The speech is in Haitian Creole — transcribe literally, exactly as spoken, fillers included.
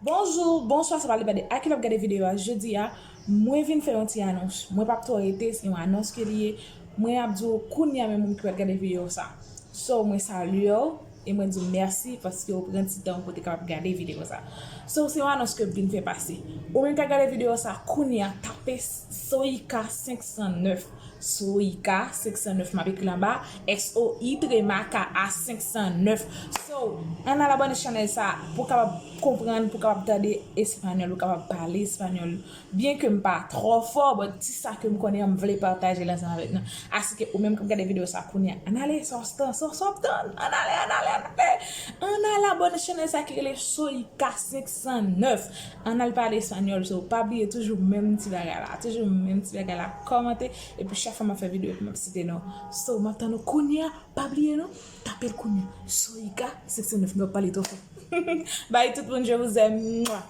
Bonjou, bonswa, sa pale pa de a ki l ap gade videyo a jodi a. Mwen vin fè yon ti anons. Mwen p ap twò rete, se yon anons ke li ye. Mwen ap di w kounye a menm moun ki pral gade videyo sa. So, mwen salye w e mwen di w mèsi paske w pran ti tan w pou te kapab gade videyo sa. So, se yon anons ke m vin fè pase. Ou menm k ap gade videyo sa kounye a, tape Soyika senk san nèf. Soyika senk san nèf, m ap ekri l anba, S O I tire marke A senk san nèf. So, ann al abòne chanèl sa pou w kapab konprann, pou w kapab tande espanyòl, ou kapab pale espanyòl. Byen ke m pa twò fò, but ti sa ke m konnen an, m vle pataje l ansanm avèk nou. Asike ou menm k ap gade videyo sa kounye a, ann ale, sa w ap tann, sa w ap tann, ann ale, ann ale, ann ale. Ann al abòne chanèl sa ki rele Soyika senk san nèf. Ann al pale espanyòl, so pa bliye toujou menm ti bagay la, toujou menm ti bagay la, kòmante, epi chak fwa m ap fè videyo, epi m ap site non. So, m ap tann nou kounye a, pa bliye non, tape l kounye a. Soyika senk san nèf, nou ap pale twò fò. Bye tout moun, je vous aime. Mwa.